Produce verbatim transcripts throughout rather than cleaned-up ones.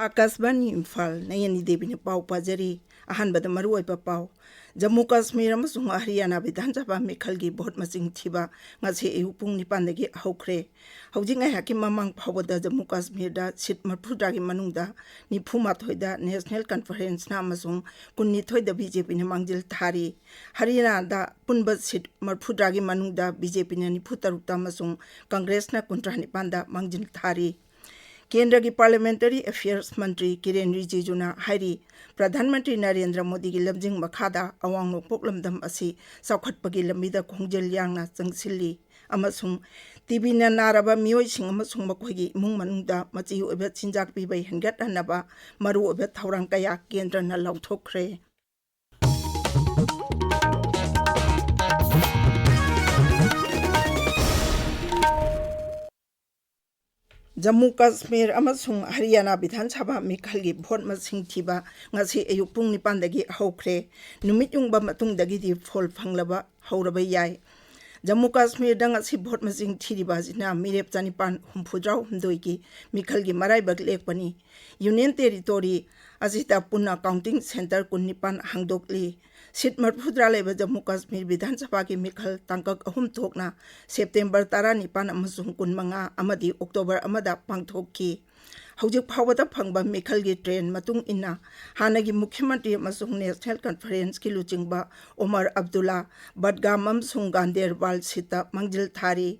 ꯑꯀꯥꯁꯕꯥꯅꯤ ꯏꯝꯐꯥꯜ, ꯅꯌꯅꯤ ꯗꯦꯕꯤꯅ ꯄꯥꯎ ꯄꯥꯖꯔꯤ꯫ ꯑꯍꯥꯟꯕꯗ ꯃꯔꯨꯑꯣꯏꯕ ꯄꯥꯎ꯫ ꯖꯝꯃꯨ ꯀꯥꯁꯃꯤꯔ ꯑꯃꯁꯨꯡ ꯍꯔꯤꯌꯥꯅꯥ ꯕꯤꯙꯥꯟ ꯁꯚꯥ ꯃꯤꯈꯜꯒꯤ ꯚꯣꯠ ꯃꯁꯤꯡ ꯊꯤꯕ ꯉꯁꯤ ꯑꯌꯨꯛ ꯄꯨꯡ ꯅꯤꯄꯥꯟꯗꯒꯤ ꯍꯧꯈ꯭ꯔꯦ꯫ ꯍꯧꯖꯤꯛ ꯉꯥꯏꯍꯥꯛꯀꯤ ꯃꯃꯥꯡ ꯐꯥꯎꯕꯗ ꯖꯝꯃꯨ ꯀꯥꯁꯃꯤꯔꯗ ꯁꯤꯠ ꯃꯔꯤꯐꯨꯇꯔꯥꯒꯤ ꯃꯅꯨꯡꯗ ꯅꯤꯐꯨꯃꯥꯊꯣꯏꯗ ꯅꯦꯁꯅꯦꯜ ꯀꯟꯐꯔꯦꯟꯁꯅ ꯑꯃꯁꯨꯡ ꯀꯨꯟꯅꯤꯊꯣꯏꯗ ꯕꯤ ꯖꯦ ꯄꯤꯅ ꯃꯥꯡꯖꯤꯜ ꯊꯥꯔꯤ꯫ ꯍꯔꯤꯌꯥꯅꯥꯗ ꯑꯄꯨꯟꯕ ꯁꯤꯠ ꯃꯔꯤꯐꯨꯇꯔꯥꯒꯤ ꯃꯅꯨꯡꯗ ꯕꯤ ꯖꯦ ꯄꯤꯅ ꯅꯤꯐꯨꯇꯔꯨꯛꯇ ꯑꯃꯁꯨꯡ ꯀꯪꯒ꯭ꯔꯦꯁꯅ ꯀꯨꯟꯊ꯭ꯔꯥ ꯅꯤꯄꯥꯟꯗ ꯃꯥꯡꯖꯤꯜ ꯊꯥꯔꯤ꯫ ꯀꯦꯟꯗ꯭ꯔꯒꯤ ꯄꯥꯔꯂꯤꯌꯥꯃꯦꯟꯇꯔꯤ ꯑꯦꯐꯤꯌꯔꯁ ꯃꯟꯇ꯭ꯔꯤ ꯀꯤꯔꯦꯟ ꯔꯤꯖꯤꯖꯨꯅ ꯍꯥꯏꯔꯤ, ꯄ꯭ꯔꯙꯥꯟ ꯃꯟꯇ꯭ꯔꯤ ꯅꯔꯦꯟꯗ꯭ꯔ ꯃꯣꯗꯤꯒꯤ ꯂꯝꯖꯤꯡ ꯃꯈꯥꯗ ꯑꯋꯥꯡ ꯅꯣꯡꯄꯣꯛ ꯂꯝꯗꯝ ꯑꯁꯤ ꯆꯥꯎꯈꯠꯄꯒꯤ ꯂꯝꯕꯤꯗ ꯈꯣꯡꯖꯦꯜ ꯌꯥꯡꯅ ꯆꯪꯁꯤꯜꯂꯤ ꯑꯃꯁꯨꯡ ꯇꯤ ꯕꯤꯅ ꯅꯥꯔꯕ ꯃꯤꯑꯣꯏꯁꯤꯡ ꯑꯃꯁꯨꯡ ꯃꯈꯣꯏꯒꯤ ꯏꯃꯨꯡ ꯃꯅꯨꯡꯗ ꯃꯆꯤ ꯑꯣꯏꯕ ꯆꯤꯟꯖꯥꯛ ꯄꯤꯕ ꯍꯦꯟꯒꯠꯍꯟꯅꯕ ꯃꯔꯨꯑꯣꯏꯕ ꯊꯧꯔꯥꯡ ꯀꯌꯥ ꯀꯦꯟꯗ꯭ꯔꯅ ꯂꯥꯎꯊꯣꯛꯈ꯭ꯔꯦ꯫ ꯖꯝꯃꯨ ꯀꯥꯁꯃꯤꯔ ꯑꯃꯁꯨꯡ ꯍꯔꯤꯌꯥꯅꯥ ꯕꯤꯙꯥꯟ ꯁꯚꯥ ꯃꯤꯈꯜꯒꯤ ꯚꯣꯠ ꯃꯁꯤꯡ ꯊꯤꯕ ꯉꯁꯤ ꯑꯌꯨꯛ ꯄꯨꯡ ꯅꯤꯄꯥꯟꯗꯒꯤ ꯍꯧꯈ꯭ꯔꯦ꯫ ꯅꯨꯃꯤꯠ ꯌꯨꯡꯕ ꯃꯇꯨꯡꯗꯒꯤꯗꯤ ꯐꯣꯜ ꯐꯪꯂꯕ ꯍꯧꯔꯕ ꯌꯥꯏ꯫ ꯖꯝꯃꯨ ꯀꯥꯁꯃꯤꯔꯗ ꯉꯁꯤ ꯚꯣꯠ ꯃꯁꯤꯡ ꯊꯤꯔꯤꯕ ꯑꯁꯤꯅ ꯃꯤꯔꯦꯞ ꯆꯅꯤꯄꯥꯟ ꯍꯨꯝꯐꯨꯇꯔꯥꯍꯨꯝꯗꯣꯏꯒꯤ ꯃꯤꯈꯜꯒꯤ ꯃꯔꯥꯏꯕꯛ ꯂꯦꯛꯄꯅꯤ꯫ ꯌꯨꯅꯤꯌꯟ ꯇꯦꯔꯤꯇꯣꯔꯤ ꯑꯁꯤꯗ ꯄꯨꯟꯅ ꯀꯥꯎꯟꯇꯤꯡ ꯁꯦꯟꯇꯔ ꯀꯨꯟꯅꯤꯄꯥꯟ ꯍꯥꯡꯗꯣꯛꯂꯤ꯫ ꯁꯤꯠ ꯃꯔꯤꯐꯨꯇꯔꯥ ꯂꯩꯕ ꯖꯝꯃꯨ ꯀꯥꯁꯃꯤꯔ ꯕꯤꯙꯥꯟ ꯁꯚꯥꯒꯤ ꯃꯤꯈꯜ ꯇꯥꯡꯀꯛ ꯑꯍꯨꯝ ꯊꯣꯛꯅ ꯁꯦꯞꯇꯦꯝꯕꯔ ꯇꯔꯥꯅꯤꯄꯥꯟ ꯑꯃꯁꯨꯡ ꯀꯨꯟꯃꯉꯥ ꯑꯃꯗꯤ ꯑꯣꯛꯇꯣꯕꯔ ꯑꯃꯗ ꯄꯥꯡꯊꯣꯛꯈꯤ꯫ ꯍꯧꯖꯤꯛ ꯐꯥꯎꯕꯗ ꯐꯪꯕ ꯃꯤꯈꯜꯒꯤ ꯇ꯭ꯔꯦꯟ ꯃꯇꯨꯡ ꯏꯟꯅ ꯍꯥꯟꯅꯒꯤ ꯃꯨꯈ꯭ꯌ ꯃꯟꯇ꯭ꯔꯤ ꯑꯃꯁꯨꯡ ꯅꯦꯁꯅꯦꯜ ꯀꯟꯐꯔꯦꯟꯁꯀꯤ ꯂꯨꯆꯤꯡꯕ ꯑꯣꯃꯔ ꯑꯕꯗꯨꯜꯂꯥ ꯕꯗꯒꯥꯝ ꯑꯃꯁꯨꯡ ꯒꯥꯟꯗꯦꯔꯕꯥꯜ ꯁꯤꯠꯇ ꯃꯥꯡꯖꯤꯜ ꯊꯥꯔꯤ꯫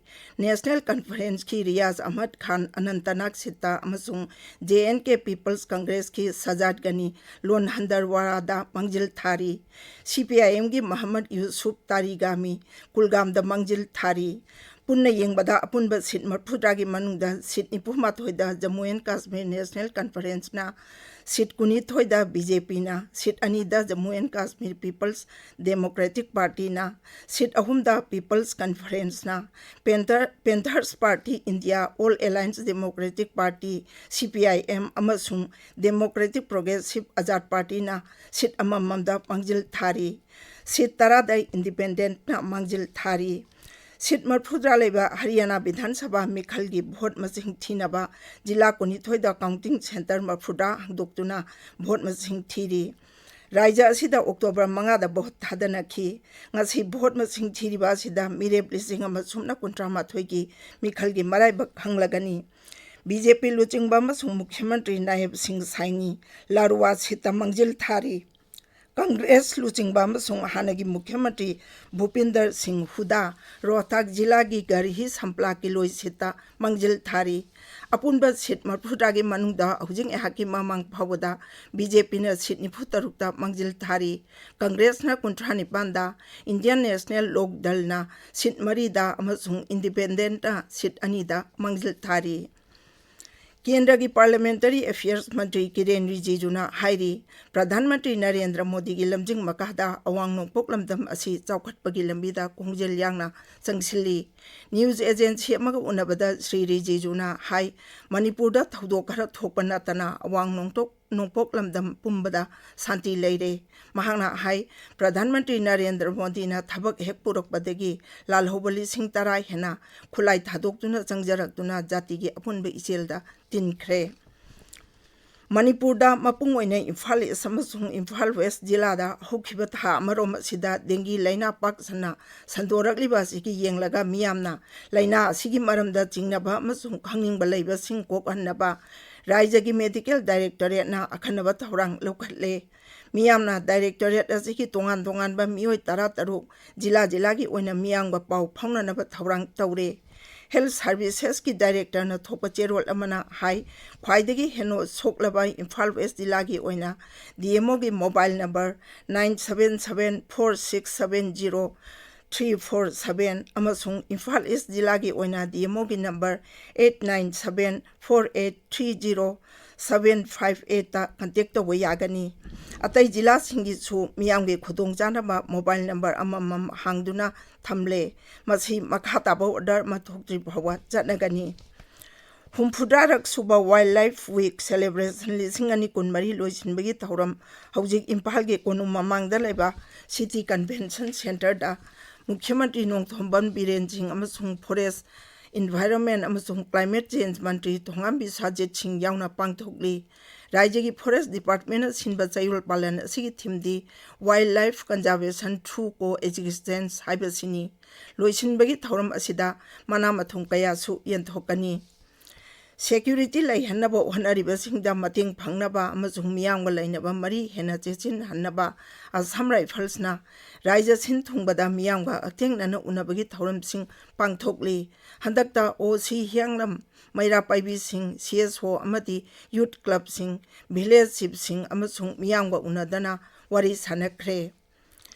ꯅꯦꯁꯅꯦꯜ ꯀꯟꯐꯔꯦꯟꯁꯀꯤ ꯔꯤꯌꯥꯖ ꯑꯍꯃꯗ ꯈꯥꯟ ꯑꯅꯟꯇꯅꯥꯒ ꯁꯤꯠꯇ ꯑꯃꯁꯨꯡ J and K peoples ꯀꯪꯒ꯭ꯔꯦꯁꯀꯤ Sajad ꯒꯅꯤ ꯂꯣꯟ ꯍꯟꯗꯔꯋꯥꯔꯥꯗ ꯃꯥꯡꯖꯤꯜ ꯊꯥꯔꯤ꯫ ꯁꯤ ꯄꯤ ꯑꯥꯏ ꯑꯦꯝꯒꯤ ꯃꯍꯝꯃꯗ ꯌꯨꯁꯨꯐ ꯇꯥꯔꯤꯒꯥꯃꯤ ꯀꯨꯜꯒꯥꯝꯗ ꯃꯥꯡꯖꯤꯜ ꯊꯥꯔꯤ꯫ ꯄꯨꯟꯅ ꯌꯦꯡꯕꯗ ꯑꯄꯨꯟꯕ ꯁꯤꯠ ꯃꯔꯤꯐꯨꯇꯔꯥꯒꯤ ꯃꯅꯨꯡꯗ ꯁꯤꯠ ꯅꯤꯐꯨꯃꯥꯊꯣꯏꯗ ꯖꯝꯃꯨ ꯑꯦꯟ ꯀꯥꯁꯃꯤꯔ ꯅꯦꯁꯅꯦꯜ ꯀꯟꯐꯔꯦꯟꯁꯅ, ꯁꯤꯠ ꯀꯨꯟꯅꯤꯊꯣꯏꯗ ꯕꯤ ꯖꯦ ꯄꯤꯅ, ꯁꯤꯠ ꯑꯅꯤꯗ Jammu and Kashmir peoples democratic ꯄꯥꯔꯇꯤꯅ, ꯁꯤꯠ ꯑꯍꯨꯝꯗ ꯄꯤꯄꯜꯁ ꯀꯟꯐꯔꯦꯟꯁꯅ, panther-, panthers party India, all alliance democratic party, C P I M, ꯑꯃꯁꯨꯡ ꯗꯦꯃꯣꯀ꯭ꯔꯦꯇꯤꯛ ꯄ꯭ꯔꯣꯒ꯭ꯔꯦꯁꯤꯚ ꯑꯖꯥꯗ ꯄꯥꯔꯇꯤꯅ ꯁꯤꯠ ꯑꯃꯃꯝꯗ ꯃꯥꯡꯖꯤꯜ ꯊꯥꯔꯤ꯫ ꯁꯤꯠ ꯇꯔꯥꯗ ꯏꯟꯗꯤꯄꯦꯟꯗꯦꯟꯠꯅ ꯃꯥꯡꯖꯤꯜ ꯊꯥꯔꯤ꯫ ꯁꯤꯠ ꯃꯔꯤꯐꯨꯇꯔꯥ ꯂꯩꯕ ꯍꯔꯤꯌꯥꯅꯥ ꯕꯤꯙꯥꯟ ꯁꯚꯥ ꯃꯤꯈꯜꯒꯤ ꯚꯣꯠ ꯃꯁꯤꯡ ꯊꯤꯅꯕ ꯖꯤꯂꯥ ꯀꯨꯟꯅꯤꯊꯣꯏꯗ counting centre ꯃꯔꯤꯐꯨꯇꯔꯥ ꯍꯥꯡꯗꯣꯛꯇꯨꯅ ꯚꯣꯠ ꯃꯁꯤꯡ ꯊꯤꯔꯤ꯫ ꯔꯥꯖ꯭ꯌ ꯑꯁꯤꯗ ꯑꯣꯛꯇꯣꯕꯔ ꯃꯉꯥꯗ ꯚꯣꯠ ꯊꯥꯗꯅꯈꯤ꯫ ꯉꯁꯤ ꯚꯣꯠ ꯃꯁꯤꯡ ꯊꯤꯔꯤꯕ ꯑꯁꯤꯗ ꯃꯤꯔꯦꯞ ꯂꯤꯁꯤꯡ ꯑꯃ ꯁꯨꯞꯅ ꯀꯨꯟꯊ꯭ꯔꯥ ꯃꯥꯊꯣꯏꯒꯤ ꯃꯤꯈꯜꯒꯤ ꯃꯔꯥꯏꯕꯛ ꯈꯪꯂꯒꯅꯤ꯫ ꯕꯤ ꯖꯦ ꯄꯤ ꯂꯨꯆꯤꯡꯕ ꯑꯃꯁꯨꯡ ꯃꯨꯈ꯭ꯌ ꯃꯟꯇ꯭ꯔꯤ ꯅꯥꯌꯕ ꯁꯤꯡ ꯁꯥꯏꯅꯤ ꯂꯥꯔꯨꯋꯥ ꯁꯤꯠꯇ ꯃꯥꯡꯖꯤꯜ ꯊꯥꯔꯤ꯫ ꯀꯪꯒ꯭ꯔꯦꯁ ꯂꯨꯆꯤꯡꯕ ꯑꯃꯁꯨꯡ ꯍꯥꯟꯅꯒꯤ ꯃꯨꯈ꯭ꯌ ꯃꯟꯇ꯭ꯔꯤ ꯚꯨꯄꯤꯟꯗꯔ ꯁꯤꯡ ꯍꯨꯗꯥ ꯔꯣꯍꯇꯥꯛ ꯖꯤꯂꯥꯒꯤ ꯒꯔꯍꯤ ꯁꯝꯄ꯭ꯂꯥ ꯀꯤꯂꯣꯏ ꯁꯤꯠꯇ ꯃꯥꯡꯖꯤꯜ ꯊꯥꯔꯤ꯫ ꯑꯄꯨꯟꯕ ꯁꯤꯠ ꯃꯔꯤꯐꯨꯇꯔꯥꯒꯤ ꯃꯅꯨꯡꯗ ꯍꯧꯖꯤꯛ ꯑꯩꯍꯥꯛꯀꯤ ꯃꯃꯥꯡ ꯐꯥꯎꯕꯗ ꯕꯤ ꯖꯦ ꯄꯤꯅ ꯁꯤꯠ ꯅꯤꯐꯨꯇꯔꯨꯛꯇ ꯃꯥꯡꯖꯤꯜ ꯊꯥꯔꯤ꯫ ꯀꯪꯒ꯭ꯔꯦꯁꯅ ꯀꯨꯟꯊ꯭ꯔꯥ ꯅꯤꯄꯥꯟꯗ, ꯏꯟꯗꯤꯌꯟ ꯅꯦꯁꯅꯦꯜ ꯂꯣꯛ ꯗꯜꯅ ꯁꯤꯠ ꯃꯔꯤꯗ ꯑꯃꯁꯨꯡ ꯏꯟꯗꯤꯄꯦꯟꯗꯦꯟꯠꯅ ꯁꯤꯠ ꯑꯅꯤꯗ ꯃꯥꯡꯖꯤꯜ ꯊꯥꯔꯤ꯫ ꯀꯦꯟꯗ꯭ꯔꯒꯤ ꯄꯥꯔꯂꯤꯌꯥꯃꯦꯟꯇꯔꯤ ꯑꯦꯐꯤꯌꯔꯁ ꯃꯟꯇ꯭ꯔꯤ ꯀꯤꯔꯦꯟ ꯔꯤꯖꯤꯖꯨꯅ ꯍꯥꯏꯔꯤ, ꯄ꯭ꯔꯙꯥꯟ ꯃꯟꯇ꯭ꯔꯤ ꯅꯔꯦꯟꯗ꯭ꯔ ꯃꯣꯗꯤꯒꯤ ꯂꯝꯖꯤꯡ ꯃꯈꯥꯗ ꯑꯋꯥꯡ ꯅꯣꯡꯄꯣꯛ ꯂꯝꯗꯝ ꯑꯁꯤ ꯆꯥꯎꯈꯠꯄꯒꯤ ꯂꯝꯕꯤꯗ ꯈꯣꯡꯖꯦꯜ ꯌꯥꯡꯅ ꯆꯪꯁꯤꯜꯂꯤ꯫ ꯅ꯭ꯌꯨꯁ ꯑꯦꯖꯦꯟꯁꯤ ꯑꯃꯒ ꯎꯅꯕꯗ ꯁ꯭ꯔꯤ ꯔꯤꯖꯤꯖꯨꯅ ꯍꯥꯏ, ꯃꯅꯤꯄꯨꯔꯗ ꯊꯧꯗꯣꯛ ꯈꯔ ꯊꯣꯛꯄ ꯅꯠꯇꯅ ꯑꯋꯥꯡ ꯅꯣꯡꯄꯣꯛ, ꯅꯣꯡꯄꯣꯛ ꯂꯝꯗꯝ ꯄꯨꯝꯕꯗ ꯁꯥꯟꯇꯤ ꯂꯩꯔꯦ꯫ ꯃꯍꯥꯛꯅ ꯍꯥꯏ, ꯄ꯭ꯔꯙꯥꯟ ꯃꯟꯇ꯭ꯔꯤ ꯅꯔꯦꯟꯗ꯭ꯔ ꯃꯣꯗꯤꯅ ꯊꯕꯛ ꯍꯦꯛ ꯄꯨꯔꯛꯄꯗꯒꯤ ꯂꯥꯜꯍꯧꯕ ꯂꯤꯁꯤꯡ ꯇꯔꯥ ꯍꯦꯟꯅ ꯈꯨꯠꯂꯥꯏ ꯊꯥꯗꯣꯛꯇꯨꯅ ꯆꯪꯖꯔꯛꯇꯨꯅ ꯖꯥꯇꯤꯒꯤ ꯑꯄꯨꯟꯕ ꯏꯆꯦꯜꯗ ꯇꯤꯟꯈ꯭ꯔꯦ꯫ ꯃꯅꯤꯄꯨꯔꯗ ꯃꯄꯨꯡ ꯑꯣꯏꯅ ꯏꯝꯐꯥꯜ ꯏꯁ ꯑꯃꯁꯨꯡ ꯏꯝꯐꯥꯜ ꯋꯦꯁ ꯖꯤꯂꯥꯗ ꯍꯧꯈꯤꯕ ꯊꯥ ꯑꯃꯔꯣꯝ ꯑꯁꯤꯗ ꯗꯦꯡꯒꯤ ꯂꯥꯏꯅꯥ ꯄꯥꯛ ꯁꯟꯅ ꯁꯟꯗꯣꯔꯛꯂꯤꯕ ꯑꯁꯤꯒꯤ ꯌꯦꯡꯂꯒ ꯃꯤꯌꯥꯝꯅ ꯂꯥꯏꯅꯥ ꯑꯁꯤꯒꯤ ꯃꯔꯝꯗ ꯆꯤꯡꯅꯕ ꯑꯃꯁꯨꯡ ꯈꯪꯅꯤꯡꯕ ꯂꯩꯕꯁꯤꯡ ꯀꯣꯛꯍꯟꯅꯕ ꯔꯥꯏꯖ꯭ꯌꯒꯤ ꯃꯦꯗꯤꯀꯦꯜ ꯗꯥꯏꯔꯦꯛꯇꯣꯔꯦꯠꯅ ꯑꯈꯟꯅꯕ ꯊꯧꯔꯥꯡ ꯂꯧꯈꯠꯂꯦ꯫ ꯃꯤꯌꯥꯝꯅ ꯗꯥꯏꯔꯦꯛꯇꯣꯔꯦꯠ ꯑꯁꯤꯒꯤ ꯇꯣꯉꯥꯟ ꯇꯣꯉꯥꯟꯕ ꯃꯤꯑꯣꯏ ꯇꯔꯥꯇꯔꯨꯛ ꯖꯤꯂꯥ ꯖꯤꯂꯥꯒꯤ ꯑꯣꯏꯅ ꯃꯤꯌꯥꯝꯒ ꯄꯥꯎ ꯐꯥꯎꯅꯅꯕ ꯊꯧꯔꯥꯡ ꯇꯧꯔꯦ꯫ ꯍꯦꯜꯊ ꯁꯥꯔꯚꯤꯁꯦꯁꯀꯤ ꯗꯥꯏꯔꯦꯛꯇꯔꯅ ꯊꯣꯛꯄ ꯆꯦꯔꯣꯜ ꯑꯃꯅ ꯍꯥꯏ, ꯈ꯭ꯋꯥꯏꯗꯒꯤ ꯍꯦꯟꯅ ꯁꯣꯛꯂꯕ ꯏꯝꯐꯥꯜ ꯋꯦꯁ ꯖꯤꯂꯥꯒꯤ ꯑꯣꯏꯅ ꯗꯤ ꯑꯦꯝ ꯑꯣꯒꯤ mobile number nine seven seven four six seven zero three four seven ꯑꯃꯁꯨꯡ ꯏꯝꯐꯥꯜ ꯏꯁ ꯖꯤꯂꯥꯒꯤ ꯑꯣꯏꯅ ꯗꯤ ꯑꯦꯝ ꯑꯣꯒꯤ number eight nine seven four eight three zero seven five eight ꯇ ꯀꯟꯇꯦꯛ ꯇꯧꯕ ꯌꯥꯒꯅꯤ꯫ ꯑꯇꯩ ꯖꯤꯂꯥꯁꯤꯡꯒꯤꯁꯨ ꯃꯤꯌꯥꯝꯒꯤ ꯈꯨꯗꯣꯡꯆꯥꯅꯕ ꯃꯣꯕꯥꯏꯜ ꯅꯝꯕꯔ ꯑꯃꯃꯝ ꯍꯥꯡꯗꯨꯅ ꯊꯝꯂꯦ꯫ ꯃꯁꯤ ꯃꯈꯥ ꯇꯥꯕ ꯑꯣꯔꯗꯔ ꯑꯃ ꯊꯣꯛꯇ꯭ꯔꯤ ꯐꯥꯎꯕ ꯆꯠꯅꯒꯅꯤ꯫ ꯍꯨꯝꯐꯨꯇꯔꯥꯔꯛ ꯁꯨꯕ ꯋꯥꯏꯜꯗ ꯂꯥꯏꯐ ꯋꯤꯛ ꯁꯦꯂꯦꯕ꯭ꯔꯦꯁꯟ ꯂꯤꯁꯤꯡ ꯑꯅꯤ ꯀꯨꯟꯃꯔꯤ ꯂꯣꯏꯁꯤꯟꯕꯒꯤ ꯊꯧꯔꯝ ꯍꯧꯖꯤꯛ ꯏꯝꯐꯥꯜꯒꯤ ꯀꯣꯅꯨꯡ ꯃꯃꯥꯡꯗ ꯂꯩꯕ ꯁꯤꯇꯤ ꯀꯟꯚꯦꯟꯁꯟ ꯁꯦꯟꯇꯔꯗ ꯃꯨꯈ꯭ꯌ ꯃꯟꯇ꯭ꯔꯤ ꯅꯣꯡꯊꯣꯝꯕꯝ ꯕꯤꯔꯦꯟ ꯁꯤꯡ ꯑꯃꯁꯨꯡ ꯐꯣꯔꯦꯁ, ꯏꯟꯚꯥꯏꯔꯣꯟꯃꯦꯟ ꯑꯃꯁꯨꯡ ꯀ꯭ꯂꯥꯏꯃꯦꯠ ꯆꯦꯟꯖ ꯃꯟꯇ꯭ꯔꯤ ꯊꯣꯉꯥꯝ ꯕꯤꯁ꯭ꯋꯥꯖꯤꯠ ꯁꯤꯡ ꯌꯥꯎꯅ ꯄꯥꯡꯊꯣꯛꯂꯤ꯫ ꯔꯥꯖ꯭ꯌꯒꯤ ꯐꯣꯔꯦꯁ ꯗꯤꯄꯥꯔꯠꯃꯦꯟꯅ ꯁꯤꯟꯕ ꯆꯌꯣꯜ ꯄꯥꯂꯟ ꯑꯁꯤꯒꯤ ꯊꯤꯝꯗꯤ Wildlife Conservation Through Co-Existence ꯍꯥꯏꯕꯁꯤꯅꯤ꯫ ꯂꯣꯏꯁꯤꯟꯕꯒꯤ ꯊꯧꯔꯝ ꯑꯁꯤꯗ ꯃꯅꯥ ꯃꯊꯨꯝ ꯀꯌꯥꯁꯨ ꯌꯦꯟꯊꯣꯛꯀꯅꯤ꯫ ꯁꯦꯀ꯭ꯌꯨꯔꯤꯇꯤ ꯂꯩꯍꯟꯅꯕ ꯍꯣꯠꯅꯔꯤꯕꯁꯤꯡꯗ ꯃꯇꯦꯡ ꯐꯪꯅꯕ ꯑꯃꯁꯨꯡ ꯃꯤꯌꯥꯝꯒ ꯂꯩꯅꯕ ꯃꯔꯤ ꯍꯦꯟꯅ ꯆꯦꯠꯁꯤꯟꯍꯟꯅꯕ ꯑꯁꯥꯝ ꯔꯥꯏꯐꯜꯁꯅ ꯔꯥꯖ꯭ꯌ ꯁꯤꯟ ꯊꯨꯡꯕꯗ ꯃꯤꯌꯥꯝꯒ ꯍꯛꯊꯦꯡꯅꯅ ꯎꯅꯕꯒꯤ ꯊꯧꯔꯝꯁꯤꯡ ꯄꯥꯡꯊꯣꯛꯂꯤ꯫ ꯍꯟꯗꯛꯇ ꯑꯣ ꯁꯤ ꯍꯤꯌꯥꯡꯂꯝ ꯃꯩꯔꯥ ꯄꯥꯏꯕꯤꯁꯤꯡ, ꯁꯤ ꯑꯦꯁ ꯑꯣ ꯑꯃꯗꯤ ꯌꯨꯠ ꯀ꯭ꯂꯕꯁꯤꯡ, ꯚꯤꯂꯦꯖ ꯆꯤꯐꯁꯤꯡ ꯑꯃꯁꯨꯡ ꯃꯤꯌꯥꯝꯒ ꯎꯅꯗꯅ ꯋꯥꯔꯤ ꯁꯥꯅꯈ꯭ꯔꯦ꯫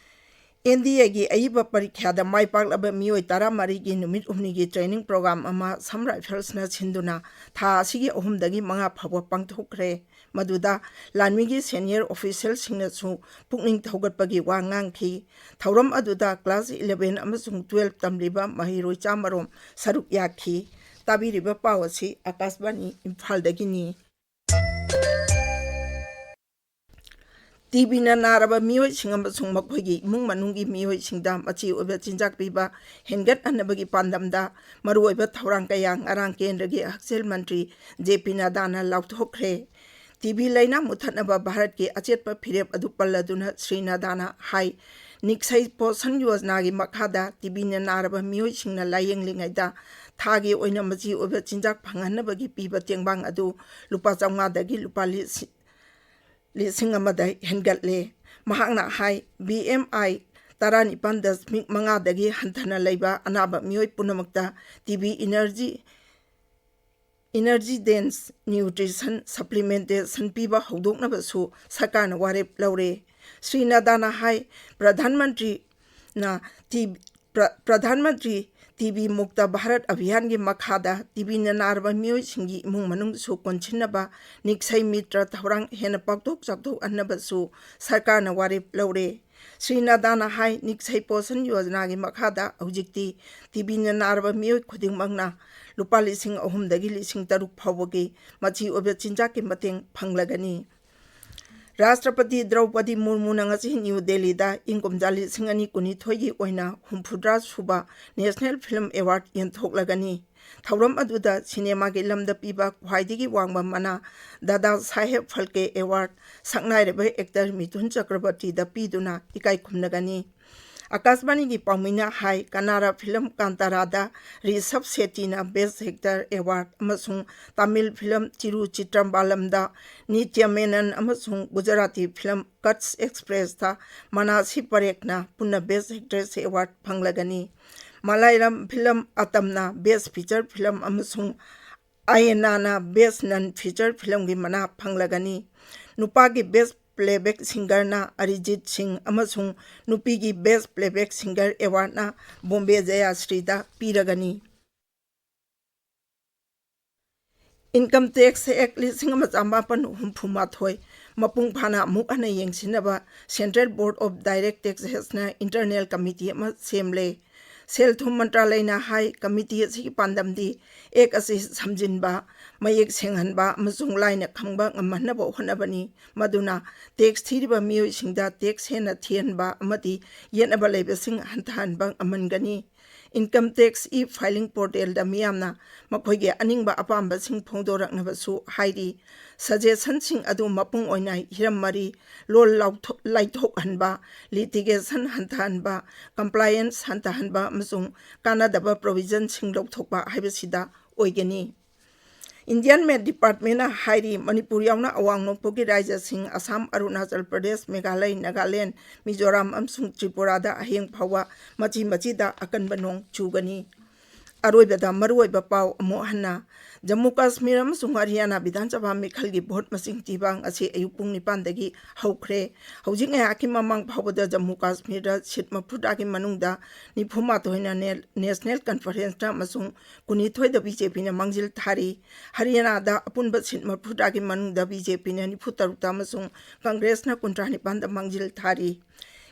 ꯑꯦꯟ ꯗꯤ ꯑꯦꯒꯤ ꯑꯏꯕ ꯄꯔꯤꯈ꯭ꯌꯥꯗ ꯃꯥꯏ ꯄꯥꯛꯂꯕ ꯃꯤꯑꯣꯏ ꯇꯔꯥꯃꯔꯤꯒꯤ ꯅꯨꯃꯤꯠ ꯍꯨꯝꯅꯤꯒꯤ ꯇ꯭ꯔꯦꯅꯤꯡ ꯄ꯭ꯔꯣꯒ꯭ꯔꯥꯝ ꯑꯃ ꯑꯁꯥꯝ ꯔꯥꯏꯐꯜꯁꯅ ꯁꯤꯟꯗꯨꯅ ꯊꯥ ꯑꯁꯤꯒꯤ ꯑꯍꯨꯝꯗꯒꯤ ꯃꯉꯥ ꯐꯥꯎꯕ ꯄꯥꯡꯊꯣꯛꯈ꯭ꯔꯦ꯫ ꯃꯗꯨꯗ ꯂꯥꯟꯃꯤꯒꯤ ꯁꯦꯅꯤꯌꯔ ꯑꯣꯐꯤꯁꯦꯜꯁꯤꯡꯅꯁꯨ ꯄꯨꯛꯅꯤꯡ ꯊꯧꯒꯠꯄꯒꯤ ꯋꯥ ꯉꯥꯡꯈꯤ꯫ ꯊꯧꯔꯝ ꯑꯗꯨꯗ ꯀ꯭ꯂꯥꯁ ꯏꯂꯦꯚꯦꯟ ꯑꯃꯁꯨꯡ ꯇꯨꯋꯦꯜꯐ ꯇꯝꯂꯤꯕ ꯃꯍꯩꯔꯣꯏ ꯆꯥꯃꯔꯣꯝ ꯁꯔꯨꯛ ꯌꯥꯈꯤ꯫ ꯇꯥꯕꯤꯔꯤꯕ ꯄꯥꯎ ꯑꯁꯤ ꯑꯀꯥꯁꯕꯥꯅꯤ ꯏꯝꯐꯥꯜꯗꯒꯤꯅꯤ꯫ ꯇꯤ ꯕꯤꯅ ꯅꯥꯔꯕ ꯃꯤꯑꯣꯏꯁꯤꯡ ꯑꯃꯁꯨꯡ ꯃꯈꯣꯏꯒꯤ ꯏꯃꯨꯡ ꯃꯅꯨꯡꯒꯤ ꯃꯤꯑꯣꯏꯁꯤꯡꯗ ꯃꯆꯤ ꯑꯣꯏꯕ ꯆꯤꯟꯖꯥꯛ ꯄꯤꯕ ꯍꯦꯟꯒꯠꯍꯟꯅꯕꯒꯤ ꯄꯥꯟꯗꯝꯗ ꯃꯔꯨꯑꯣꯏꯕ ꯊꯧꯔꯥꯡ ꯀꯌꯥ ꯉꯔꯥꯡ ꯀꯦꯟꯗ꯭ꯔꯒꯤ ꯍꯛꯁꯦꯜ ꯃꯟꯇ꯭ꯔꯤ ꯖꯦ ꯄꯤ ꯅꯗꯥꯅ ꯂꯥꯎꯊꯣꯛꯈ꯭ꯔꯦ꯫ ꯇꯤ ꯕꯤ ꯂꯥꯏꯅꯥ ꯃꯨꯊꯠꯅꯕ ꯚꯥꯔꯠꯀꯤ ꯑꯆꯦꯠꯄ ꯐꯤꯔꯦꯞ ꯑꯗꯨ ꯄꯜꯂꯗꯨꯅ ꯁ꯭ꯔꯤ ꯅꯗꯥꯅ ꯍꯥꯏ, ꯅꯤꯛꯁꯩ ꯄꯣꯁꯟ ꯌꯣꯖꯅꯥꯒꯤ ꯃꯈꯥꯗ ꯇꯤ ꯕꯤꯅ ꯅꯥꯔꯕ ꯃꯤꯑꯣꯏꯁꯤꯡꯅ ꯂꯥꯌꯦꯡꯂꯤꯉꯩꯗ ꯊꯥꯒꯤ ꯑꯣꯏꯅ ꯃꯆꯤ ꯑꯣꯏꯕ ꯆꯤꯟꯖꯥꯛ ꯐꯪꯍꯟꯅꯕꯒꯤ ꯄꯤꯕ ꯇꯦꯡꯕꯥꯡ ꯑꯗꯨ ꯂꯨꯄꯥ ꯆꯥꯝꯃꯉꯥꯗꯒꯤ ꯂꯨꯄꯥ ꯂꯤꯁꯤꯡ ꯂꯤꯁꯤꯡ ꯑꯃꯗ ꯍꯦꯟꯒꯠꯂꯦ꯫ ꯃꯍꯥꯛꯅ ꯍꯥꯏ, ꯕꯤ ꯑꯦꯝ ꯑꯥꯏ ꯇꯔꯥꯅꯤꯄꯥꯟ ꯗꯁꯃꯤꯛ ꯃꯉꯥꯗꯒꯤ ꯍꯟꯊꯅ ꯂꯩꯕ ꯑꯅꯥꯕ ꯃꯤꯑꯣꯏ ꯄꯨꯝꯅꯃꯛꯇ T B energy, energy dense nutrition supplementation ꯄꯤꯕ ꯍꯧꯗꯣꯛꯅꯕꯁꯨ ꯁꯔꯀꯥꯔꯅ ꯋꯥꯔꯦꯞ ꯂꯧꯔꯦ꯫ ꯁ꯭ꯔꯤ ꯅꯗꯥꯅ ꯍꯥꯏ, ꯄ꯭ꯔꯙꯥꯟ ꯃꯟꯇ꯭ꯔꯤꯅ T-, ꯄ꯭ꯔ-, Pradhan Mantri T B ꯃꯨꯛꯇ ꯚꯥꯔꯠ ꯑꯚꯤꯌꯥꯟꯒꯤ ꯃꯈꯥꯗ ꯇꯤ ꯕꯤꯅ ꯅꯥꯔꯕ ꯃꯤꯑꯣꯏꯁꯤꯡꯒꯤ ꯏꯃꯨꯡ ꯃꯅꯨꯡꯁꯨ ꯀꯣꯟꯁꯤꯟꯅꯕ ꯅꯤꯛꯁꯩ ꯃꯤꯇ꯭ꯔ ꯊꯧꯔꯥꯡ ꯍꯦꯟꯅ ꯄꯥꯛꯊꯣꯛ ꯆꯥꯎꯊꯣꯛꯍꯟꯅꯕꯁꯨ ꯁꯔꯀꯥꯔꯅ ꯋꯥꯔꯦꯞ ꯂꯧꯔꯦ꯫ ꯁ꯭ꯔꯤ ꯅꯗꯥꯅ ꯍꯥꯏ, ꯅꯤꯛꯁꯩ ꯄꯣꯁꯟ ꯌꯣꯖꯅꯥꯒꯤ ꯃꯈꯥꯗ ꯍꯧꯖꯤꯛꯇꯤ ꯇꯤ ꯕꯤꯅ ꯅꯥꯔꯕ ꯃꯤꯑꯣꯏ ꯈꯨꯗꯤꯡꯃꯛꯅ ꯂꯨꯄꯥ ꯂꯤꯁꯤꯡ ꯑꯍꯨꯝꯗꯒꯤ ꯂꯤꯁꯤꯡ ꯇꯔꯨꯛ ꯐꯥꯎꯕꯒꯤ ꯃꯆꯤ ꯑꯣꯏꯕ ꯆꯤꯟꯖꯥꯛꯀꯤ ꯃꯇꯦꯡ ꯐꯪꯂꯒꯅꯤ꯫ ꯔꯥꯁꯇ꯭ꯔꯄꯇꯤ ꯗ꯭ꯔꯧꯄꯗꯤ ꯃꯨꯔꯃꯨꯅ ꯉꯁꯤ ꯅ꯭ꯌꯨ ꯗꯦꯜꯂꯤꯗ ꯏꯪ ꯀꯨꯝꯖꯥ ꯂꯤꯁꯤꯡ ꯑꯅꯤ ꯀꯨꯟꯅꯤꯊꯣꯏꯒꯤ ꯑꯣꯏꯅ ꯍꯨꯝꯐꯨꯇꯔꯥ ꯁꯨꯕ ꯅꯦꯁꯅꯦꯜ ꯐꯤꯜꯝ ꯑꯦꯋꯥꯔꯗ ꯌꯦꯟꯊꯣꯛꯂꯒꯅꯤ꯫ ꯊꯧꯔꯝ ꯑꯗꯨꯗ ꯁꯤꯅꯦꯃꯥꯒꯤ ꯂꯝꯗ ꯄꯤꯕ ꯈ꯭ꯋꯥꯏꯗꯒꯤ ꯋꯥꯡꯕ ꯃꯅꯥ ꯗꯥꯗꯥ ꯁꯥꯍꯦꯕ ꯐꯥꯜꯀꯦ ꯑꯦꯋꯥꯔꯗ ꯁꯛꯅꯥꯏꯔꯕ ꯑꯦꯛꯇꯔ ꯃꯤꯊꯨꯟ ꯆꯀ꯭ꯔꯕꯔꯇꯤꯗ ꯄꯤꯗꯨꯅ ꯏꯀꯥꯏ ꯈꯨꯝꯅꯒꯅꯤ꯫ ꯑꯀꯥꯁꯕꯥꯅꯤꯒꯤ ꯄꯥꯎꯃꯤꯅ ꯍꯥꯏ, ꯀꯟꯅꯥꯔꯥ ꯐꯤꯂꯝ ꯀꯥꯟꯇꯥꯔꯥꯗ ꯔꯤꯁꯕ ꯁꯦꯇꯤꯅ ꯕꯦꯁ ꯑꯦꯛꯇꯔ ꯑꯦꯋꯥꯔꯗ ꯑꯃꯁꯨꯡ ꯇꯥꯃꯤꯜ ꯐꯤꯂꯝ ꯆꯤꯔꯨ ꯆꯤꯇ꯭ꯔꯝꯕꯥꯂꯝꯗ ꯅꯤꯇ꯭ꯌ ꯃꯦꯅꯟ ꯑꯃꯁꯨꯡ ꯒꯨꯖꯔꯥꯇꯤ ꯐꯤꯂꯝ ꯀꯠꯁ ꯑꯦꯛꯁꯄ꯭ꯔꯦꯁꯇ ꯃꯅꯥꯁꯤ ꯄꯔꯦꯈꯅ ꯄꯨꯟꯅ ꯕꯦꯁ ꯑꯦꯛꯇ꯭ꯔꯦꯁ ꯑꯦꯋꯥꯔꯗ ꯐꯪꯂꯒꯅꯤ꯫ ꯃꯂꯥꯌꯥꯂꯝ ꯐꯤꯂꯝ ꯑꯇꯝꯅ ꯕꯦꯁ ꯐꯤꯆꯔ ꯐꯤꯂꯝ ꯑꯃꯁꯨꯡ ꯑꯌꯦꯅꯥꯅ ꯕꯦꯁ ꯅꯟ ꯐꯤꯆꯔ ꯐꯤꯂꯝꯒꯤ ꯃꯅꯥ ꯐꯪꯂꯒꯅꯤ꯫ ꯅꯨꯄꯥꯒꯤ ꯕꯦꯁ ꯄ꯭ꯂꯦꯕꯦꯛ ꯁꯤꯡꯒꯔꯅ ꯑꯔꯤꯖꯤꯠ ꯁꯤꯡ ꯑꯃꯁꯨꯡ ꯅꯨꯄꯤꯒꯤ ꯕꯦꯁ ꯄ꯭ꯂꯦꯕꯦꯛ ꯁꯤꯡꯒꯔ ꯑꯦꯋꯥꯔꯗꯅ ꯕꯣꯝꯕꯦ ꯖꯌꯥꯁ꯭ꯔꯤꯗ ꯄꯤꯔꯒꯅꯤ꯫ ꯏꯟꯀꯝ ꯇꯦꯛꯁ ꯑꯦꯛ ꯂꯤꯁꯤꯡ ꯑꯃ ꯆꯃꯥꯄꯟ ꯍꯨꯝꯐꯨ ꯃꯥꯊꯣꯏ ꯃꯄꯨꯡ ꯐꯥꯅ ꯑꯃꯨꯛ ꯍꯟꯅ ꯌꯦꯡꯁꯤꯟꯅꯕ Central Board of Direct Taxesꯅ ꯏꯟꯇꯔꯅꯦꯜ ꯀꯃꯤꯇꯤ ꯑꯃ ꯁꯦꯝꯂꯦ꯫ ꯁꯦꯜ ꯊꯨꯝ ꯃꯟꯇ꯭ꯔꯥꯂꯌꯅ ꯍꯥꯏ, ꯀꯃꯤꯇꯤ ꯑꯁꯤꯒꯤ ꯄꯥꯟꯗꯝꯗꯤ ꯑꯦꯛ ꯑꯁꯤ ꯁꯝꯖꯤꯟꯕ, ꯃꯌꯦꯛ ꯁꯦꯡꯍꯟꯕ ꯑꯃꯁꯨꯡ ꯂꯥꯏꯅ ꯈꯪꯕ ꯉꯝꯍꯟꯅꯕ ꯍꯣꯠꯅꯕꯅꯤ, ꯃꯗꯨꯅ ꯇꯦꯛꯁ ꯊꯤꯔꯤꯕ ꯃꯤꯑꯣꯏꯁꯤꯡꯗ ꯇꯦꯛꯁ ꯍꯦꯟꯅ ꯊꯤꯍꯟꯕ ꯑꯃꯗꯤ ꯌꯦꯠꯅꯕ ꯂꯩꯕꯁꯤꯡ ꯍꯟꯊꯍꯟꯕ ꯉꯝꯍꯟꯒꯅꯤ꯫ ꯏꯟꯀꯝ ꯇꯦꯛꯁ ꯏ ꯐꯥꯏꯂꯤꯡ ꯄꯣꯔꯇꯦꯜꯗ ꯃꯤꯌꯥꯝꯅ ꯃꯈꯣꯏꯒꯤ ꯑꯅꯤꯡꯕ ꯑꯄꯥꯝꯕꯁꯤꯡ ꯐꯣꯡꯗꯣꯔꯛꯅꯕꯁꯨ ꯍꯥꯏꯔꯤ꯫ ꯁꯖꯦꯁꯟꯁꯤꯡ ꯑꯗꯨ ꯃꯄꯨꯡ ꯑꯣꯏꯅ ꯍꯤꯔꯝ ꯃꯔꯤ, ꯂꯣꯜ ꯂꯥꯎꯊꯣꯛ-, ꯂꯥꯏꯊꯣꯛꯍꯟꯕ, ꯂꯤꯇꯤꯒꯦꯁꯟ ꯍꯟꯊꯍꯟꯕ, ꯀꯝꯄ꯭ꯂꯥꯏꯌꯦꯟꯁ ꯍꯟꯊꯍꯟꯕ ꯑꯃꯁꯨꯡ ꯀꯥꯟꯅꯗꯕ ꯄ꯭ꯔꯣꯚꯤꯖꯟꯁꯤꯡ ꯂꯧꯊꯣꯛꯄ ꯍꯥꯏꯕꯁꯤꯗ ꯑꯣꯏꯒꯅꯤ꯫ ꯏꯟꯗꯤꯌꯟ ꯃꯦꯠ ꯗꯤꯄꯥꯔꯠꯃꯦꯟꯅ ꯍꯥꯏꯔꯤ, ꯃꯅꯤꯄꯨꯔ ꯌꯥꯎꯅ ꯑꯋꯥꯡ ꯅꯣꯡꯄꯣꯛꯀꯤ ꯔꯥꯖ꯭ꯌꯁꯤꯡ ꯑꯁꯥꯝ, ꯑꯔꯨꯅꯥꯆꯜ ꯄ꯭ꯔꯗꯦꯁ, ꯃꯦꯘꯥꯂꯌ, ꯅꯥꯒꯥꯂꯦꯟ, ꯃꯤꯖꯣꯔꯥꯝ ꯑꯃꯁꯨꯡ ꯇ꯭ꯔꯤꯄꯨꯔꯥꯗ ꯍꯌꯦꯡ ꯐꯥꯎꯕ ꯃꯆꯤ ꯃꯆꯤꯗ ꯑꯀꯟꯕ ꯅꯣꯡ ꯆꯨꯒꯅꯤ꯫ ꯑꯔꯣꯏꯕꯗ ꯃꯔꯨꯑꯣꯏꯕ ꯄꯥꯎ ꯑꯃꯨꯛ ꯍꯟꯅ꯫ ꯖꯝꯃꯨ ꯀꯥꯁꯃꯤꯔ ꯑꯃꯁꯨꯡ ꯍꯔꯤꯌꯥꯅꯥ ꯕꯤꯙꯥꯟ ꯁꯚꯥ ꯃꯤꯈꯜꯒꯤ ꯚꯣꯠ ꯃꯁꯤꯡ ꯊꯤꯕ ꯉꯁꯤ ꯑꯌꯨꯛ ꯄꯨꯡ ꯅꯤꯄꯥꯟꯗꯒꯤ ꯍꯧꯈ꯭ꯔꯦ꯫ ꯍꯧꯖꯤꯛ ꯉꯥꯏꯍꯥꯛꯀꯤ ꯃꯃꯥꯡ ꯐꯥꯎꯕꯗ ꯖꯝꯃꯨ ꯀꯥꯁꯃꯤꯔꯗ ꯁꯤꯠ ꯃꯔꯤꯐꯨꯇꯔꯥꯒꯤ ꯃꯅꯨꯡꯗ ꯅꯤꯐꯨꯃꯥꯊꯣꯏꯅ ꯅꯦ-, ꯅꯦꯁꯅꯦꯜ ꯀꯟꯐꯔꯦꯟꯁꯅ ꯑꯃꯁꯨꯡ ꯀꯨꯟꯅꯤꯊꯣꯏꯗ ꯕꯤ ꯖꯦ ꯄꯤꯅ ꯃꯥꯡꯖꯤꯜ ꯊꯥꯔꯤ꯫ ꯍꯔꯤꯌꯥꯅꯥꯗ ꯑꯄꯨꯟꯕ ꯁꯤꯠ ꯃꯔꯤꯐꯨꯇꯔꯥꯒꯤ ꯃꯅꯨꯡꯗ ꯕꯤ ꯖꯦ ꯄꯤꯅ ꯅꯤꯐꯨꯇꯔꯨꯛꯇ ꯑꯃꯁꯨꯡ ꯀꯪꯒ꯭ꯔꯦꯁꯅ ꯀꯨꯟꯊ꯭ꯔꯥ ꯅꯤꯄꯥꯟꯗ ꯃꯥꯡꯖꯤꯜ ꯊꯥꯔꯤ꯫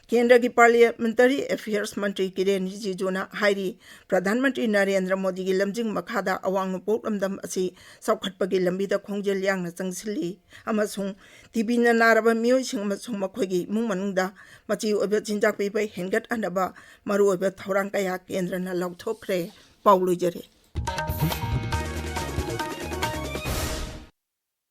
ꯀꯦꯟꯗ꯭ꯔꯒꯤ ꯄꯥꯔꯂꯤꯌꯥꯃꯦꯟꯇꯔꯤ ꯑꯦꯐꯤꯌꯔꯁ ꯃꯟꯇ꯭ꯔꯤ ꯀꯤꯔꯦꯟ ꯔꯤꯖꯤꯖꯨꯅ ꯍꯥꯏꯔꯤ, ꯄ꯭ꯔꯙꯥꯟ ꯃꯟꯇ꯭ꯔꯤ ꯅꯔꯦꯟꯗ꯭ꯔ ꯃꯣꯗꯤꯒꯤ ꯂꯝꯖꯤꯡ ꯃꯈꯥꯗ ꯑꯋꯥꯡ ꯅꯣꯡꯄꯣꯛ ꯂꯝꯗꯝ ꯑꯁꯤ ꯆꯥꯎꯈꯠꯄꯒꯤ ꯂꯝꯕꯤꯗ ꯈꯣꯡꯖꯦꯜ ꯌꯥꯡꯅ ꯆꯪꯁꯤꯜꯂꯤ ꯑꯃꯁꯨꯡ ꯇꯤꯕꯤꯅ ꯅꯥꯔꯕ ꯃꯤꯑꯣꯏꯁꯤꯡ ꯑꯃꯁꯨꯡ ꯃꯈꯣꯏꯒꯤ ꯏꯃꯨꯡ ꯃꯅꯨꯡꯗ ꯃꯆꯤ ꯑꯣꯏꯕ ꯆꯤꯟꯖꯥꯛ ꯄꯤꯕ ꯍꯦꯟꯒꯠꯍꯟꯅꯕ ꯃꯔꯨꯑꯣꯏꯕ ꯊꯧꯔꯥꯡ ꯀꯌꯥ ꯀꯦꯟꯗ꯭ꯔꯅ ꯂꯧꯊꯣꯛꯈ꯭ꯔꯦ꯫ ꯄꯥꯎ ꯂꯣꯏꯖꯔꯦ꯫